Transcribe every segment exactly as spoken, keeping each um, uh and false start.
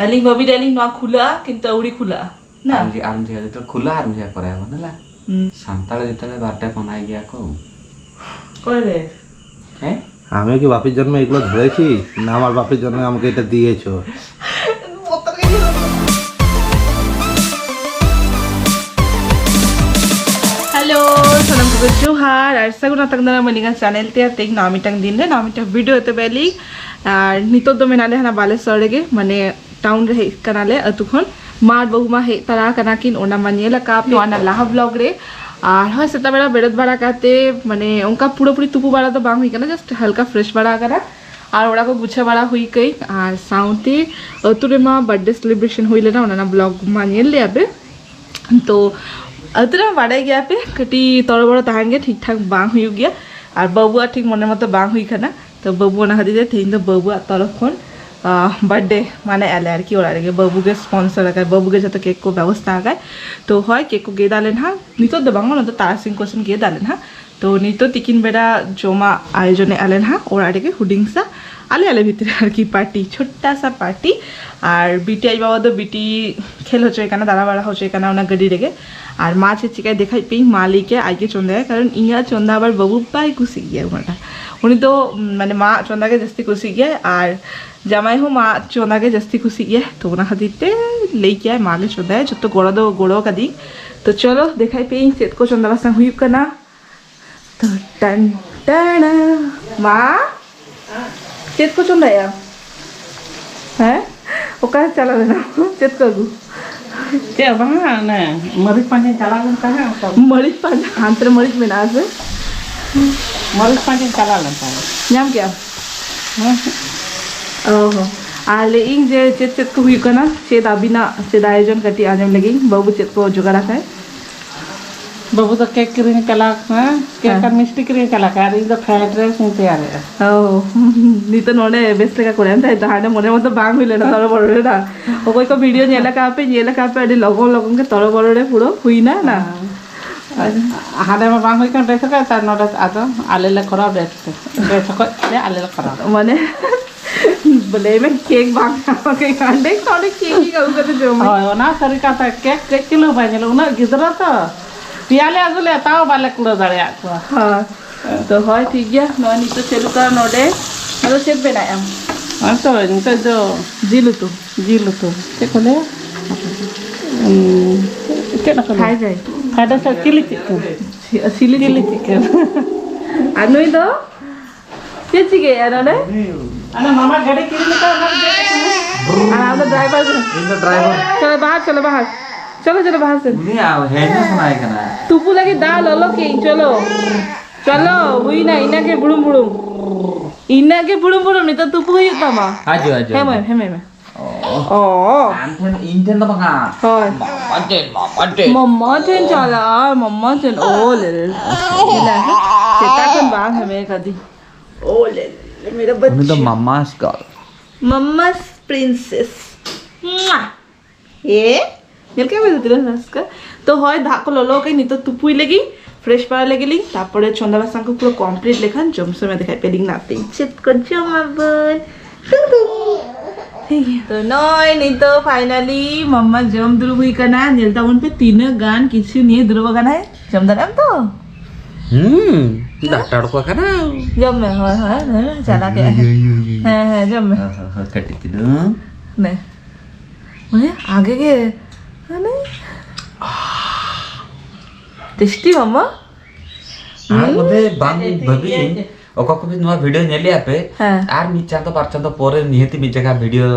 ᱟᱹᱞᱤᱧ ᱵᱷᱟᱹᱵᱤ ᱞᱮᱫ ᱞᱤᱧ ᱱᱚᱣᱟ ᱠᱷᱩᱞᱟᱹᱜᱼᱟ, ᱠᱤᱱᱛᱩ ᱟᱹᱣᱲᱤ ᱠᱷᱩᱞᱟᱹᱜᱼᱟ᱾ ᱱᱟ? ᱟᱨ ᱡᱮ, ᱟᱨ ᱡᱮ, ᱡᱚᱛᱚ ᱠᱷᱩᱞᱟ ᱟᱨ ᱡᱮ ᱠᱚᱨᱮ ᱵᱚᱱ ᱞᱟ᱾ ᱦᱩᱸ᱾ ᱥᱟᱱᱛᱟᱲ ᱡᱚᱛᱚ ᱞᱮ ᱵᱟᱨ ᱯᱮ ᱠᱚᱱᱟᱭ ᱜᱮᱭᱟ ᱠᱚ᱾ ᱚᱠᱚᱭ ᱨᱮ? ᱦᱮᱸ? আমি কি বাপের জন্মে এগুলো ধরেছি? না, আমার বাপের জন্মে আমাকে এটা দিয়েছো। ᱵᱚᱛᱚᱨ ᱜᱮ ᱧᱮᱞᱚᱜ ᱠᱟᱱᱟ᱾ ᱦᱮᱞᱳ, ᱥᱟᱱᱟᱢ ᱠᱚᱜᱮ ᱡᱚᱦᱟᱨ ᱟᱨ ᱥᱟᱹᱜᱩᱱ ᱟᱛᱟᱝ ᱫᱟᱨᱟᱢ ᱟᱹᱞᱤᱧᱟᱜ ᱪᱮᱱᱮᱞ ᱛᱮ᱾ ᱛᱮᱦᱮᱧ ᱱᱟᱣᱟ ᱢᱤᱫᱴᱟᱝ ᱫᱤᱱ ᱨᱮ ᱱᱟᱣᱟ ᱢᱤᱫᱴᱟᱝ ᱵᱷᱤᱰᱤᱭᱳ ᱛᱮ ᱵᱮᱞᱤ᱾ ᱟᱨ ᱱᱤᱛᱚᱜ ᱫᱚ ᱢᱮᱱᱟᱜ ᱞᱮᱭᱟ ᱦᱟᱱᱟ ᱵᱟᱞᱮᱥᱚᱨ ᱨᱮᱜᱮ, ᱢᱟᱱᱮ ᱴᱟᱣᱩᱱ ᱨᱮ ᱦᱮᱡ ᱠᱟᱱᱟᱞᱮ ᱟᱹᱛᱩ ᱠᱷᱚᱱ᱾ ᱢᱟ ᱟᱨ ᱵᱟᱹᱦᱩ ᱢᱟ ᱦᱮᱡ ᱛᱟᱨᱟ ᱠᱟᱱᱟ ᱠᱤᱱ, ᱚᱱᱟ ᱢᱟ ᱧᱮᱞ ᱟᱠᱟᱫ ᱯᱮ ᱚᱱᱟ ᱞᱟᱦᱟ ᱵᱞᱚᱜ ᱨᱮ᱾ ᱟᱨ ᱦᱳᱭ, ᱥᱮᱛᱟᱜ ᱵᱮᱲᱟ ᱵᱮᱨᱮᱫ ᱵᱟᱲᱟ ᱠᱟᱛᱮ, ᱢᱟᱱᱮ, ᱚᱱᱠᱟ ᱯᱩᱨᱟᱹᱯᱩᱨᱤ ᱛᱩᱯᱩ ᱵᱟᱲᱟ ᱫᱚ ᱵᱟᱝ ᱦᱩᱭ ᱠᱟᱱᱟ, ᱡᱟᱥᱴ ᱦᱟᱞᱠᱟ ᱯᱷᱨᱮᱥ ᱵᱟᱲᱟ ᱟᱠᱟᱱᱟ᱾ ᱟᱨ ᱚᱲᱟᱜ ᱠᱚ ᱜᱩᱪᱷᱟᱹ ᱵᱟᱲᱟ ᱦᱩᱭ ᱠᱟᱹᱡ, ᱟᱨ ᱥᱟᱶᱛᱮ ᱟᱹᱛᱩ ᱨᱮᱢᱟ ᱵᱟᱨᱛᱷᱰᱮ ᱥᱮᱞᱤᱵᱨᱮᱥᱚᱱ ᱦᱩᱭ ᱞᱮᱱᱟ, ᱚᱱᱟ ᱨᱮᱱᱟᱜ ᱵᱞᱚᱜ ᱢᱟ ᱧᱮᱞ ᱞᱮᱭᱟ ᱯᱮ᱾ ᱛᱚ ᱟᱹᱛᱩ ᱨᱮ ᱵᱟᱰᱟᱭ ᱜᱮᱭᱟ ᱯᱮ, ᱠᱟᱹᱴᱤᱡ ᱛᱚᱲᱚ ᱵᱚᱲᱚ ᱛᱟᱦᱮᱱ ᱜᱮ ᱴᱷᱤᱠ ᱴᱷᱟᱠ ᱵᱟᱝ ᱦᱩᱭᱩᱜ ᱜᱮᱭᱟ, ᱟᱨ ᱵᱟᱹᱵᱩᱣᱟᱜ ᱴᱷᱤᱠ ᱢᱚᱱᱮ ᱢᱚᱛᱚ ᱵᱟᱝ ᱦᱩᱭ ᱠᱟᱱᱟ᱾ ᱛᱚ ᱵᱟᱹᱵᱩ ᱚᱱᱟ ᱠᱷᱟᱹᱛᱤᱨ ᱛᱮ ᱛᱮᱦᱮᱧ ᱫᱚ ᱵᱟᱹᱵᱩᱣᱟᱜ ᱛᱚᱨᱚᱯ ᱠᱷᱚᱱ, ᱟᱦ, ᱵᱟᱨᱛᱷᱰᱮ ᱢᱟᱱᱮ ᱟᱞᱮ ᱟᱨᱠᱤ ᱚᱲᱟᱜ ᱨᱮᱜᱮ᱾ ᱵᱟᱹᱵᱩ ᱜᱮ ᱥᱯᱚᱱᱥᱚᱨ ᱟᱠᱟᱫ, ᱵᱟᱹᱵᱩ ᱜᱮ ᱡᱚᱛᱚ ᱠᱮᱠ ᱠᱚ ᱵᱮᱵᱚᱥᱛᱷᱟ ᱟᱠᱟᱫ᱾ ᱛᱚ ᱦᱳᱭ, ᱠᱮᱠ ᱠᱚ ᱜᱮᱫ ᱟᱞᱮ ᱱᱟᱦᱟᱜ, ᱱᱤᱛᱚᱜ ᱫᱚ ᱵᱟᱝ, ᱚᱱᱟ ᱫᱚ ᱛᱟᱨᱟᱥᱤᱧ ᱠᱚᱥᱮᱱ ᱜᱮᱫ ᱟᱞᱮ ᱱᱟᱦᱟᱜ᱾ ᱛᱚ ᱱᱤᱛᱚᱜ ᱛᱤᱠᱤᱱ ᱵᱮᱲᱟ ᱡᱚᱢᱟᱜ ᱟᱭᱳᱡᱚᱱᱮᱫ ᱟᱞᱮ ᱱᱟᱦᱟᱜ ᱚᱲᱟᱜ ᱨᱮᱜᱮ, ᱦᱩᱰᱤᱧ ᱥᱟ, ᱟᱞᱮ, ᱟᱞᱮ ᱵᱷᱤᱛᱨᱤ ᱨᱮ ᱟᱨᱠᱤ, ᱯᱟᱨᱴᱤ, ᱪᱷᱳᱴᱟ ᱥᱟ ᱯᱟᱨᱴᱤ᱾ ᱟᱨ ᱵᱤᱴᱤ ᱟᱡ ᱵᱟᱵᱟ ᱫᱚ ᱵᱤᱴᱤ ᱠᱷᱮᱞ ᱦᱚᱪᱚᱭ ᱠᱟᱱᱟ, ᱫᱟᱬᱟ ᱵᱟᱲᱟ ᱦᱚᱪᱚᱭ ᱠᱟᱱᱟ ᱚᱱᱟ ᱜᱟᱹᱰᱤ ᱨᱮᱜᱮ᱾ ᱟᱨ ᱢᱟ ᱪᱮᱫ ᱪᱤᱠᱟᱹᱭ ᱫᱮᱠᱷᱟᱡ ᱯᱮ, ᱢᱟ ᱞᱟᱹᱭ ᱠᱮᱜᱼᱟ ᱟᱡ ᱜᱮ ᱪᱚᱸᱫᱟᱭᱟ, ᱠᱟᱨᱚᱱ ᱤᱧᱟᱹᱜ ᱪᱚᱸᱫᱟ ᱟᱵᱟᱨ ᱵᱟᱹᱵᱩ ᱵᱟᱭ ᱠᱩᱥᱤᱜ ᱜᱮᱭᱟ ᱩᱱᱟᱹᱜ ᱴᱟ᱾ ᱩᱱᱤ ᱫᱚ, ᱢᱟᱱᱮ, ᱢᱟ ᱪᱚᱸᱫᱟ ᱜᱮ ᱡᱟᱹᱥᱛᱤ ᱠᱩᱥᱤᱜ ᱜᱮᱭᱟ, ᱟᱨ ᱡᱟᱢᱟᱭ ᱦᱚᱸ ᱢᱟ ᱪᱚᱸᱫᱟ ᱜᱮ ᱡᱟᱹᱥᱛᱤ ᱠᱩᱥᱤᱜ ᱜᱮᱭᱟ᱾ ᱛᱚ ᱚᱱᱟ ᱠᱷᱟᱹᱛᱤᱨ ᱛᱮ ᱞᱟᱹᱭ ᱠᱮᱜᱼᱟᱭ ᱢᱟ ᱜᱮ ᱪᱚᱸᱫᱟᱭᱟ, ᱡᱚᱛᱚ ᱜᱚᱲᱚ ᱫᱚ ᱜᱚᱲᱚ ᱠᱟᱫᱤᱧ᱾ ᱛᱚ ᱪᱚᱞᱚ ᱫᱮᱠᱷᱟᱭ ᱯᱮ ᱤᱧ ᱪᱮᱫ ᱠᱚ ᱪᱚᱸᱫᱟ ᱵᱟᱥᱟᱝ ᱦᱩᱭᱩᱜ ᱠᱟᱱᱟ᱾ ᱛᱚ ᱴᱟᱱ ᱴᱟᱱᱟ, ᱢᱟ ᱪᱮᱫ ᱠᱚ ᱪᱚᱸᱫᱟᱭᱟ? ᱦᱮᱸ, ᱚᱠᱟ ᱪᱟᱞᱟᱣ ᱞᱮᱱᱟ? ᱪᱮᱫ ᱠᱚ ᱟᱹᱜᱩ? ᱪᱮᱫ ᱦᱚᱸ ᱵᱟᱝᱟ, ᱚᱱᱮ ᱢᱟᱹᱨᱤᱪ ᱯᱟᱸᱡᱟᱧ ᱪᱟᱞᱟᱣ ᱞᱮᱱ ᱛᱟᱦᱮᱸᱫ, ᱚᱠᱟ ᱢᱟᱹᱨᱤᱪ ᱯᱟᱸᱡᱟ, ᱦᱟᱱᱛᱮ ᱨᱮ ᱢᱟᱹᱨᱤᱪ ᱢᱮᱱᱟᱜᱼᱟ ᱥᱮ? ᱢᱟᱹᱨᱤᱪ ᱯᱟᱸᱡᱟᱧ ᱪᱟᱞᱟᱣ ᱞᱮᱱ ᱛᱟᱦᱮᱸᱫ᱾ ᱧᱟᱢ ᱠᱮᱜᱼᱟᱢ? ᱦᱮᱸ᱾ ᱚ ᱦᱚᱸ᱾ ᱟᱨ ᱞᱟᱹᱭᱮᱫ ᱟᱹᱧ ᱡᱮ ᱪᱮᱫ ᱪᱮᱫ ᱠᱚ ᱦᱩᱭᱩᱜ ᱠᱟᱱᱟ, ᱪᱮᱫ ᱟᱹᱵᱤᱱᱟᱜ ᱪᱮᱫ ᱟᱭᱳᱡᱚᱱ, ᱠᱟᱹᱴᱤᱡ ᱟᱸᱡᱚᱢ ᱞᱮᱜᱤᱧ, ᱵᱟᱹᱵᱩ ᱪᱮᱫ ᱠᱚ ᱡᱚᱜᱟᱲ ᱟᱠᱟᱫ? ᱵᱟᱹᱵᱩ ᱫᱚ ᱠᱮᱠ ᱠᱤᱨᱤᱧ ᱪᱟᱞᱟᱣ ᱠᱟᱱᱟ, ᱠᱮᱠ ᱦᱮᱸ᱾ ᱟᱨ ᱢᱤᱥᱴᱤ ᱠᱤᱨᱤᱧ ᱪᱟᱞᱟᱣ ᱠᱟᱱᱟ, ᱟᱨ ᱤᱧ ᱫᱚ ᱯᱷᱨᱟᱭᱤᱰ ᱨᱟᱭᱤᱥ ᱤᱧ ᱛᱮᱭᱟᱨᱮᱜᱼᱟ᱾ ᱚ, ᱱᱤᱛᱚᱜ ᱱᱚᱰᱮ ᱵᱮᱥ ᱞᱮᱠᱟ ᱠᱚᱨᱟᱣ ᱮᱱ ᱛᱟᱦᱮᱸ, ᱦᱟᱸᱰᱮ ᱢᱚᱱᱮ ᱢᱚᱛᱚ ᱵᱟᱝ ᱦᱩᱭ ᱞᱮᱱᱟ, ᱛᱚᱲᱚ ᱵᱚᱲᱚ ᱨᱮ ᱱᱟ᱾ ᱚᱠᱚᱭ ᱠᱚ ᱵᱷᱤᱰᱤᱭᱳ ᱧᱮᱞ ᱟᱠᱟᱫ ᱯᱮ, ᱧᱮᱞ ᱟᱠᱟᱫ ᱯᱮ, ᱟᱹᱰᱤ ᱞᱚᱜᱚᱱ ᱞᱚᱜᱚᱱ ᱜᱮ ᱛᱚᱲᱚ ᱵᱚᱲᱚ ᱨᱮ ᱯᱩᱨᱟᱹ ᱦᱩᱭᱱᱟ ᱱᱟ᱾ ᱦᱮᱸ᱾ ᱦᱟᱸᱰᱮ ᱢᱟ ᱵᱟᱝ ᱦᱩᱭ ᱠᱟᱱ ᱰᱨᱮᱥ ᱠᱚ, ᱛᱟᱨ ᱱᱚᱰᱮ ᱟᱫᱚ ᱟᱞᱮ ᱞᱮ ᱠᱚᱨᱟᱣ ᱰᱨᱮᱥ ᱠᱚ᱾ ᱰᱨᱮᱥ ᱠᱚ ᱟᱞᱮ ᱞᱮ ᱠᱚᱨᱟᱣ᱾ ᱢᱟᱱᱮ ᱵᱚᱞᱮ ᱢᱮ ᱠᱮᱠ ᱵᱟᱝ ᱠᱟᱱᱟ, ᱚᱸᱰᱮ ᱠᱷᱚᱱ ᱚᱸᱰᱮ ᱠᱮᱠ ᱜᱮ ᱟᱹᱜᱩ ᱠᱟᱛᱮ ᱡᱚᱢ ᱢᱮ᱾ ᱦᱳᱭ, ᱚᱱᱟ ᱥᱟᱹᱨᱤ ᱠᱟᱛᱷᱟ, ᱠᱮᱠ ᱠᱟᱹᱡ ᱪᱩᱞᱩᱝ ᱵᱟᱭ ᱧᱮᱞᱚᱜ, ᱩᱱᱟᱹᱜ ᱜᱤᱫᱽᱨᱟᱹ ᱛᱚ, ᱯᱮᱭᱟ ᱞᱮ ᱟᱹᱜᱩ ᱞᱮᱫ, ᱛᱟᱣ ᱵᱟᱞᱮ ᱠᱩᱲᱟᱹᱣ ᱫᱟᱲᱮᱭᱟᱜ ᱠᱚᱣᱟ᱾ ᱦᱳᱭ᱾ ᱛᱚ ᱦᱳᱭ, ᱴᱷᱤᱠ ᱜᱮᱭᱟ, ᱱᱚᱜᱼᱚᱭ ᱱᱤᱛᱚᱜ ᱪᱟᱹᱞᱩ ᱠᱟᱱᱟ ᱱᱚᱰᱮ᱾ ᱟᱫᱚ ᱪᱮᱫ ᱵᱮᱱᱟᱣᱮᱫ ᱟᱢ? ᱦᱳᱭ ᱛᱚ, ᱱᱤᱛᱚᱜ ᱫᱚ ᱡᱤᱞ ᱩᱛᱩ, ᱡᱤᱞ ᱩᱛᱩ, ᱪᱮᱫ ᱠᱚ ᱞᱟᱹᱭᱟ? ᱩᱸ, ᱪᱮᱫ ᱠᱚ ᱞᱟᱹᱭᱟ? ᱯᱷᱨᱟᱭᱰ ᱨᱟᱭᱤᱥ᱾ ᱯᱷᱨᱟᱭᱰ ᱨᱟᱭᱤᱥ ᱟᱨ ᱪᱤᱞᱤ ᱪᱤᱠᱮᱱ᱾ ᱪᱤ-, ᱪᱤᱞᱤ ᱪᱤᱞᱤ ᱪᱤᱠᱮᱱ᱾ ᱪᱤᱠᱮᱱ᱾ ᱟᱨ ᱱᱩᱭ ᱫᱚ? ᱪᱮᱫ ᱪᱤᱠᱟᱹᱭᱮᱫᱼᱟ ᱱᱚᱰᱮ? ᱟᱞᱮ ᱢᱟᱢᱟ ᱜᱟᱹᱰᱤ ᱠᱤᱨᱤᱧ ᱞᱮᱠᱟ ᱚᱱᱟ ᱨᱮ ᱫᱮᱡ ᱟᱠᱟᱱᱟ᱾ ᱟᱨ ᱟᱢ ᱫᱚ ᱰᱨᱟᱭᱵᱷᱟᱨ ᱠᱟᱱᱟ? ᱤᱧ ᱫᱚ ᱰᱨᱟᱭᱵᱷᱟᱨ᱾ ᱪᱚᱞᱚ ᱵᱟᱦᱟᱨ, ᱪᱚᱞᱚ ᱵᱟᱦᱟᱨ᱾ ᱪᱚᱞᱚ, ᱪᱚᱞᱚ ᱵᱟᱦᱟᱨ ᱥᱮᱫ᱾ ᱩᱱᱤᱭᱟᱜ ᱦᱮᱡ ᱦᱚᱸ ᱥᱟᱱᱟᱭᱮ ᱠᱟᱱᱟ᱾ ᱛᱩᱯᱩ ᱞᱟᱹᱜᱤᱫ ᱫᱟᱜ ᱞᱚᱞᱚ ᱠᱮᱫ ᱟᱹᱧ, ᱪᱚᱞᱚ᱾ ᱪᱚᱞᱚ, ᱦᱩᱭᱱᱟ, ᱤᱱᱟᱹᱜ ᱜᱮ ᱵᱩᱲᱩᱢ ᱵᱩᱲᱩᱢ᱾ ᱤᱱᱟᱹᱜ ᱜᱮ ᱵᱩᱲᱩᱢ ᱵᱩᱲᱩᱢ, ᱱᱤᱛᱚᱜ ᱛᱩᱯᱩ ᱦᱩᱭᱩᱜ ᱛᱟᱢᱟ᱾ ᱦᱟᱡᱩ, ᱦᱟᱡᱩ, ᱦᱮᱸ ᱦᱟᱡᱩ᱾ ᱢᱟᱹᱭ, ᱦᱮᱸ ᱢᱟᱹᱭ, ᱢᱟᱹᱭ᱾ ᱚ᱾ ᱚ᱾ ᱟᱢ ᱴᱷᱮᱱ, ᱤᱧ ᱴᱷᱮᱱ ᱫᱚ ᱵᱟᱝᱟ᱾ ᱦᱳᱭ᱾ ᱢᱟᱢᱟ ᱴᱷᱮᱱ, ᱢᱟᱢᱟ ᱴᱷᱮᱱ᱾ ᱢᱟᱢᱟ ᱴᱷᱮᱱ ᱪᱟᱞᱟᱜ, ᱢᱟᱢᱟ ᱴᱷᱮᱱ᱾ ᱚ, ᱞᱮ, ᱞᱮ, ᱞᱮ᱾ ᱥᱮᱛᱟᱜ ᱠᱷᱚᱱ ᱵᱟᱝ ᱦᱮᱢᱮ ᱠᱟᱫᱤᱧ᱾ ᱚ, ᱞᱮ, ᱞᱮ, ᱢᱮᱨᱟ ᱩᱱᱤ ᱫᱚ ᱵᱟᱪᱪᱟ᱾ ᱢᱟᱢᱟᱥ ᱜᱟᱨᱞ᱾ ᱢᱟᱢᱟᱥ ᱯᱨᱤᱱᱥᱮᱥ᱾ ᱢᱩᱟ᱾ ᱮ, ᱧᱮᱞ ᱠᱮᱫ ᱯᱮ ᱛᱤᱱᱟᱹᱜ ᱨᱟᱹᱥᱠᱟᱹ? ᱛᱚ ᱦᱳᱭ, ᱫᱟᱜ ᱠᱚ ᱞᱚᱞᱚ ᱠᱟᱜ, ᱱᱤᱛᱚᱜ ᱛᱩᱯᱩᱭ ᱞᱟᱹᱜᱤᱫ, ᱯᱷᱨᱮᱥ ᱵᱟᱲᱟ ᱞᱟᱹᱜᱤᱫ ᱞᱤᱧ, ᱛᱟᱨᱯᱚᱨᱮ ᱪᱚᱸᱫᱟ ᱵᱟᱥᱟᱝ ᱠᱚ ᱯᱩᱨᱟᱹ ᱠᱚᱢᱯᱞᱤᱴ ᱞᱮᱠᱷᱟᱱ ᱡᱚᱢ ᱥᱚᱢᱚᱭ ᱫᱮᱠᱷᱟᱭ ᱯᱮ ᱞᱤᱧ ᱱᱟᱛᱮ ᱪᱮᱫ ᱠᱚ ᱡᱚᱢ ᱟᱵᱚᱱ᱾ ᱴᱩᱝ ᱴᱩᱝ᱾ ᱴᱷᱤᱠ ᱜᱮᱭᱟ᱾ ᱛᱚ ᱱᱚᱜᱼᱚᱭ ᱱᱤᱛᱚᱜ ᱯᱷᱟᱭᱱᱟᱞᱤ ᱢᱟᱢᱟ ᱡᱚᱢ ᱫᱩᱲᱩᱵ ᱦᱩᱭ ᱠᱟᱱᱟ, ᱧᱮᱞ ᱛᱟᱵᱚᱱ ᱯᱮ ᱛᱤᱱᱟᱹᱜ ᱜᱟᱱ ᱠᱤᱪᱷᱩ ᱱᱤᱭᱮ ᱫᱩᱲᱩᱵ ᱟᱠᱟᱱᱟᱭ᱾ ᱡᱚᱢ ᱫᱟᱲᱮᱭᱟᱜ ᱟᱢ ᱛᱚ? ᱦᱩᱸ, ᱰᱟᱠᱛᱟᱨ ᱠᱚ ᱠᱟᱱᱟ᱾ ᱡᱚᱢ ᱢᱮ, ᱦᱳᱭ, ᱦᱳᱭ, ᱦᱳᱭ, ᱪᱟᱞᱟᱜ ᱠᱮᱫ᱾ ᱦᱮᱸ, ᱦᱮᱸ, ᱡᱚᱢ ᱢᱮ᱾ ᱦᱳᱭ, ᱦᱳᱭ, ᱦᱳᱭ, ᱠᱟᱹᱴᱤᱡ ᱪᱩᱞᱩᱝ᱾ ᱱᱮ᱾ ᱢᱟᱱᱮ ᱟᱜᱮ ᱜᱮ, ᱢᱟᱱᱮ ᱴᱮᱥᱴᱤ ᱢᱟᱢᱟ᱾ ᱟᱨ ᱦᱩᱸ? ᱵᱚᱞᱮ ᱵᱟᱝ ᱵᱷᱟᱹᱵᱤ ᱤᱧ, ᱚᱠᱟ ᱠᱚ ᱱᱚᱣᱟ ᱵᱷᱤᱰᱤᱭᱳ ᱧᱮᱞᱮᱜᱼᱟ ᱯᱮ, ᱦᱮᱸ᱾ ᱟᱨ ᱢᱤᱫ ᱪᱟᱸᱫᱚ ᱵᱟᱨ ᱪᱟᱸᱫᱚ ᱯᱚᱨᱮ ᱱᱤᱦᱟᱹᱛᱤ ᱢᱤᱫ ᱡᱟᱭᱜᱟ ᱵᱷᱤᱰᱤᱭᱳ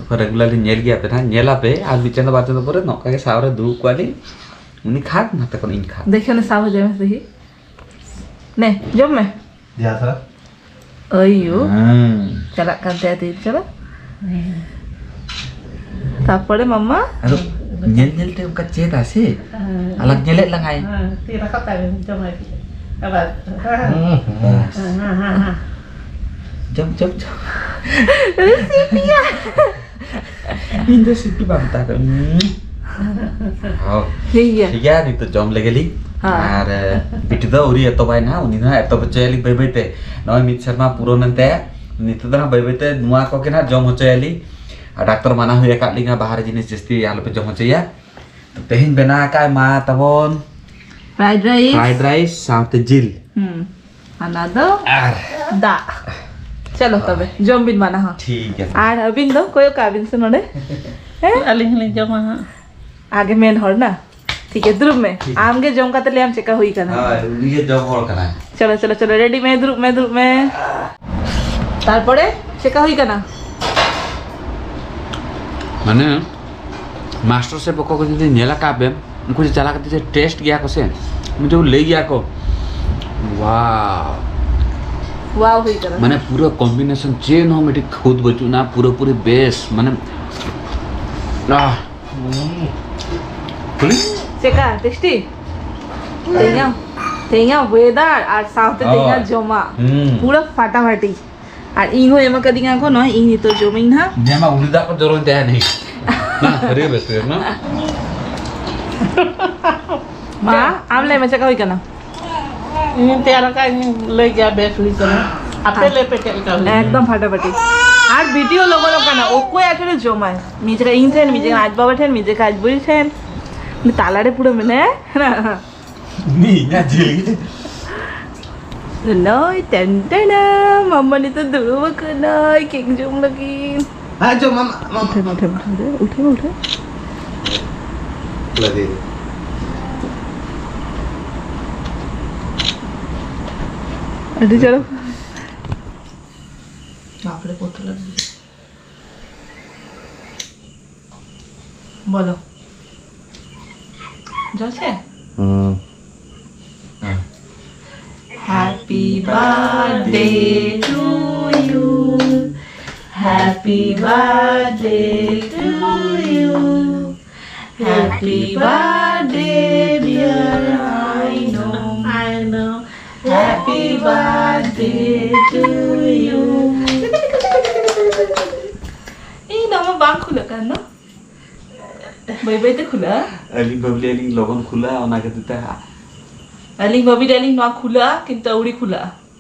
ᱠᱚ ᱨᱮᱜᱩᱞᱟᱨᱞᱤ ᱧᱮᱞ ᱜᱮᱭᱟ ᱯᱮ ᱱᱟᱦᱟᱜ, ᱧᱮᱞᱟ ᱯᱮ, ᱟᱨ ᱢᱤᱫ ᱪᱟᱸᱫᱚ ᱵᱟᱨ ᱪᱟᱸᱫᱚ ᱯᱚᱨᱮ ᱱᱚᱝᱠᱟ ᱜᱮ ᱥᱟᱶ ᱨᱮ ᱫᱩᱲᱩᱵ ᱠᱚᱣᱟ ᱞᱤᱧ, ᱩᱱᱤ ᱠᱷᱟᱫ ᱱᱟᱛᱮ ᱠᱷᱚᱱ ᱤᱧ ᱠᱷᱟᱫ᱾ ᱫᱮᱠᱷᱮ ᱱᱮ ᱥᱟᱵ ᱦᱚᱪᱚᱭ ᱢᱮ ᱥᱮ ᱦᱤ᱾ ᱱᱮ, ᱡᱚᱢ ᱢᱮ᱾ ᱡᱟ ᱥᱟᱨ᱾ ᱟᱭᱳ᱾ ᱦᱮᱸ᱾ ᱪᱟᱞᱟᱜ ᱠᱟᱱ ᱛᱟᱭᱟ ᱛᱤᱨ ᱪᱟᱞᱟᱜ᱾ ᱛᱟᱨᱯᱚᱨᱮ ᱢᱟᱢᱟ᱾ ᱟᱫᱚ ᱧᱮᱞ ᱧᱮᱞ ᱛᱮ ᱚᱱᱠᱟ ᱪᱮᱫ ᱟᱥᱮ? ᱦᱮᱸ᱾ ᱟᱞᱟᱜ ᱧᱮᱞᱮᱫ ᱞᱟᱝᱟᱭ᱾ ᱦᱮᱸ, ᱛᱤ ᱨᱟᱠᱟᱵ ᱛᱟᱭ ᱵᱮᱱ, ᱡᱚᱢᱟᱭ ᱯᱮ᱾ ᱟᱵᱟᱨ᱾ ᱦᱮᱸ, ᱦᱮᱸ᱾ ᱵᱟᱥ᱾ ᱦᱮᱸ, ᱦᱮᱸ, ᱦᱮᱸ, ᱦᱮᱸ᱾ ᱡᱚᱢ, ᱡᱚᱢ, ᱡᱚᱢ᱾ ᱨᱩᱥᱤᱠᱤᱭᱟ᱾ ᱤᱧ ᱫᱚ ᱥᱤᱯᱤ ᱵᱟᱝ ᱛᱟᱦᱮᱸ ᱠᱟᱱᱟ᱾ ᱦᱚᱸ᱾ ᱴᱷᱤᱠ ᱜᱮᱭᱟ᱾ ᱴᱷᱤᱠ ᱜᱮᱭᱟ, ᱱᱤᱛᱚᱜ ᱡᱚᱢ ᱞᱮᱜᱮ ᱞᱤᱧ᱾ ᱦᱮᱸ᱾ ᱟᱨ, ᱮ, ᱵᱤᱴᱤ ᱫᱚ ᱟᱹᱣᱨᱤ ᱮᱛᱚᱦᱚᱵᱟᱭ ᱱᱟᱦᱟᱜ, ᱩᱱᱤ ᱫᱚ ᱦᱟᱸᱜ ᱮᱛᱚᱦᱚᱵ ᱦᱚᱪᱚᱭᱟᱞᱤᱧ ᱵᱟᱹᱭ ᱵᱟᱹᱭ ᱛᱮ᱾ ᱱᱚᱜᱼᱚᱭ ᱢᱤᱫ ᱥᱮᱨᱢᱟ ᱯᱩᱨᱟᱹᱣ ᱢᱮᱱᱛᱮ ᱱᱤᱛᱚᱜ ᱫᱚ ᱦᱟᱸᱜ ᱵᱟᱹᱭ ᱵᱟᱹᱭ ᱛᱮ ᱱᱚᱣᱟ ᱠᱚᱜᱮ ᱦᱟᱸᱜ ᱡᱚᱢ ᱦᱚᱪᱚᱭᱟᱞᱤᱧ᱾ ᱟᱨ ᱰᱟᱠᱛᱟᱨ ᱢᱟᱱᱟ ᱦᱩᱭ ᱟᱠᱟᱫ ᱞᱤᱧᱟ ᱵᱟᱦᱨᱮ ᱡᱤᱱᱤᱥ ᱡᱟᱹᱥᱛᱤ ᱟᱞᱚᱯᱮ ᱡᱚᱢ ᱦᱚᱪᱚᱭᱟ᱾ ᱛᱚ ᱛᱮᱦᱮᱧ ᱵᱮᱱᱟᱣ ᱟᱠᱟᱫ ᱢᱟ ᱛᱟᱵᱚᱱ fried rice. Fried rice ᱥᱟᱶᱛᱮ ᱡᱤᱞ᱾ ᱦᱩᱸ, ᱚᱱᱟ ᱫᱚ ᱟᱨ ᱫᱟᱜ᱾ ᱪᱚᱞᱚ ᱛᱚᱵᱮ ᱡᱚᱢ ᱵᱤᱱ ᱢᱟᱱᱟ ᱦᱚᱸ᱾ ᱴᱷᱤᱠ ᱜᱮᱭᱟ᱾ ᱟᱨ ᱟᱹᱵᱤᱱ ᱫᱚ ᱠᱚᱭᱚᱜ ᱠᱟᱜ ᱵᱤᱱ ᱥᱮ ᱱᱚᱰᱮ᱾ ᱦᱮᱸ? ᱟᱹᱞᱤᱧ ᱦᱚᱸᱞᱤᱧ ᱡᱚᱢᱟ ᱦᱟᱸᱜ᱾ ᱟᱜᱮ ᱢᱮᱱ ᱦᱚᱲ ᱱᱟ᱾ ᱴᱷᱤᱠ ᱜᱮᱭᱟ, ᱫᱩᱲᱩᱵ ᱢᱮ᱾ ᱴᱷᱤᱠ᱾ ᱟᱢ ᱜᱮ ᱡᱚᱢ ᱠᱟᱛᱮ ᱞᱟᱹᱭᱟᱢ ᱪᱮᱫᱠᱟ ᱦᱩᱭ ᱠᱟᱱᱟ᱾ ᱦᱳᱭ, ᱩᱱᱤ ᱜᱮ ᱡᱚᱢ ᱦᱚᱲ ᱠᱟᱱᱟᱭ᱾ ᱪᱚᱞᱚ, ᱪᱚᱞᱚ, ᱪᱚᱞᱚ, ready ᱢᱮ, ᱫᱩᱲᱩᱵ ᱢᱮ, ᱫᱩᱲᱩᱵ ᱢᱮ᱾ ᱛᱟᱨᱯᱚᱨᱮ ᱪᱮᱫᱠᱟ ᱦᱩᱭ ᱠᱟᱱᱟ? ᱢᱟᱱᱮ, master chef ᱚᱠᱚᱭ ᱠᱚ ᱡᱩᱫᱤ ᱧᱮᱞ ᱟᱠᱟᱫ ᱵᱮᱱ, ᱩᱱᱠᱩ ᱡᱮ ᱪᱟᱞᱟᱣ ᱠᱟᱛᱮ ᱡᱮ taste ᱜᱮᱭᱟ ᱠᱚ ᱥᱮ, ᱩᱱᱠᱩ ᱡᱮ ᱞᱟᱹᱭ ᱜᱮᱭᱟ ᱠᱚ, wow᱾ Wow ᱦᱩᱭ ᱠᱟᱱᱟ᱾ ᱢᱟᱱᱮ, ᱯᱩᱨᱟᱹ combination ᱪᱮᱫ ᱦᱚᱸ ᱢᱤᱫᱴᱤᱡ ᱠᱷᱩᱸᱛ ᱵᱟᱹᱪᱩᱜ ᱟᱱᱟ, ᱯᱩᱨᱟᱹᱯᱩᱨᱤ best, ᱢᱟᱱᱮ, ᱟᱦ᱾ ᱦᱩᱸ᱾ ᱪᱮᱠᱟ, tasty? ᱛᱮᱦᱮᱧᱟᱜ, ᱛᱮᱦᱮᱧᱟᱜ weather ᱟᱨ ᱥᱟᱶᱛᱮ ᱛᱮᱦᱮᱧᱟᱜ ᱦᱳᱭ᱾ ᱡᱚᱢᱟᱜ᱾ ᱦᱩᱸ᱾ ᱯᱩᱨᱟᱹ ᱯᱷᱟᱴᱟᱯᱷᱟᱴᱤ᱾ ᱟᱨ ᱤᱧ ᱦᱚᱸ ᱮᱢ ᱟᱠᱟᱫᱤᱧᱟ ᱠᱚ, ᱱᱚᱜᱼᱚᱭ ᱤᱧ ᱱᱤᱛᱚᱜ ᱡᱚᱢᱟᱹᱧ ᱱᱟᱦᱟᱜ᱾ ᱧᱮᱞ ᱢᱟ, ᱩᱞᱤ ᱫᱟᱜ ᱠᱚ ᱡᱚᱨᱚᱭᱮᱱ ᱛᱟᱭᱟ ᱱᱤᱛ᱾ ᱵᱟᱝ, ᱥᱟᱹᱨᱤ ᱜᱮ ᱵᱮᱥ ᱵᱩᱡᱷᱟᱹᱣ ᱮᱱᱟ᱾ ᱢᱟ, ᱟᱢ ᱞᱟᱹᱭ ᱢᱮ, ᱪᱮᱠᱟ ᱦᱩᱭ ᱠᱟᱱᱟ? ᱤᱧ ᱛᱮᱭᱟᱨ ᱟᱠᱟᱫ, ᱤᱧ ᱞᱟᱹᱭ ᱜᱮᱭᱟ, ᱵᱮᱥ ᱦᱩᱭ ᱠᱟᱱᱟ᱾ ᱟᱯᱮ ᱞᱟᱹᱭ ᱯᱮ ᱪᱮᱫ ᱞᱮᱠᱟ ᱦᱩᱭ ᱠᱟᱱᱟ? ᱮᱠᱫᱚᱢ ᱯᱷᱟᱴᱟᱯᱷᱟᱴᱤ᱾ ᱟᱨ video ᱞᱚᱜᱚᱱᱚᱜ ᱠᱟᱱᱟ, ᱚᱠᱚᱭ ᱟᱴᱷᱮᱨᱚ ᱡᱚᱢᱟᱭ? ᱢᱤᱫ ᱡᱟᱭᱜᱟ ᱤᱧ ᱴᱷᱮᱱ, ᱢᱤᱫ ᱡᱟᱭᱜᱟ ᱟᱡ ᱵᱟᱵᱟ ᱴᱷᱮᱱ, ᱢᱤᱫ ᱡᱟᱭᱜᱟ ᱟᱡ ᱵᱚᱭ ᱴᱷᱮᱱ᱾ ᱩᱱᱤ ᱛᱟᱞᱟᱨᱮ ᱯᱩᱨᱟᱹ ᱢᱮᱱᱟᱭᱟ᱾ ᱩᱱᱤ ᱤᱧᱟᱜ ᱡᱤᱞ ᱜᱮ᱾ ᱱᱚᱭ ᱴᱮᱱ ᱴᱮᱱᱟ, ᱢᱟᱢᱟ ᱱᱤᱛᱚᱜ ᱫᱩᱲᱩᱵ ᱟᱠᱟᱱᱟᱭ cake ᱡᱚᱢ ᱞᱟᱹᱜᱤᱫ᱾ ᱦᱮᱸ, ᱡᱚᱢ, ᱢᱟᱢᱟ, ᱢᱟᱢᱟ᱾ ᱩᱴᱷᱮ ᱢᱮ, ᱩᱴᱷᱮ ᱢᱮ, ᱩᱴᱷᱮ ᱢᱮ, ᱩᱴᱷᱮ ᱢᱮ, ᱩᱴᱷᱮ ᱢᱮ᱾ ᱞᱟᱹᱜᱤᱫ᱾ ᱟᱹᱰᱤ ᱪᱚᱨᱚᱠ᱾ ᱵᱟᱯᱨᱮ, ᱠᱚᱛᱚ ᱞᱟᱹᱜᱤᱫ᱾ বলো। জ্বলছে? হুম। Happy birthday to you. Happy birthday to you. Happy birthday, dear. I know. I know. Happy birthday to you. ᱤᱧ ᱫᱚ ᱟᱢᱟᱜ ᱵᱟᱝ ᱠᱷᱩᱞᱟᱹᱜ ᱠᱟᱱ ᱫᱚ᱾ ᱵᱟᱹᱭ ᱵᱟᱹᱭ ᱛᱮ ᱠᱷᱩᱞᱟᱹᱜᱼᱟ᱾ ᱟᱹᱞᱤᱧ ᱵᱷᱟᱵᱽᱞᱤ ᱟᱹᱞᱤᱧ ᱞᱚᱜᱚᱱ ᱠᱷᱩᱞᱟᱹᱜᱼᱟ, ᱚᱱᱟ ᱠᱷᱟᱹᱛᱤᱨ ᱛᱮ ᱦᱟᱸᱜ᱾ ᱟᱹᱞᱤᱧ ᱵᱷᱟᱵᱽᱞᱤ ᱟᱹᱞᱤᱧ ᱱᱚᱣᱟ ᱠᱷᱩᱞᱟᱹᱜᱼᱟ, ᱠᱤᱱᱛᱩ ᱟᱹᱣᱲᱤ ᱠᱷᱩᱞᱟᱹᱜᱼᱟ᱾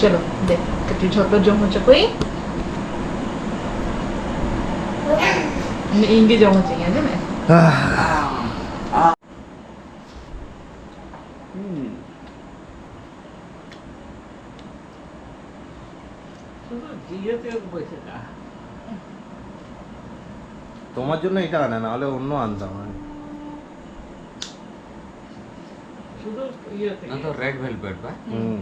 ᱪᱚᱞᱚ, ᱫᱮ, ᱠᱟᱹᱴᱤᱡ ᱡᱷᱚᱛᱚ ᱡᱚᱢ ᱦᱚᱪᱚ ᱠᱚᱭᱤᱧ᱾ ᱤᱧ ᱜᱮ ᱡᱚᱢ ᱦᱚᱪᱚᱧ, ᱟᱸᱡᱚᱢᱮ? ᱦᱩᱸ᱾ ᱥᱩᱫᱷᱩ ᱡᱤᱭᱟᱹ ᱛᱮᱜᱮ ᱠᱚ ᱵᱟᱹᱭᱥᱟᱹᱜᱼᱟ᱾ তোমার জন্য এটা আনে না, হলে অন্য আনতাম আমি। শুধু ইয়ে থেকে। না তো রেড ভেলভেট বা হুম।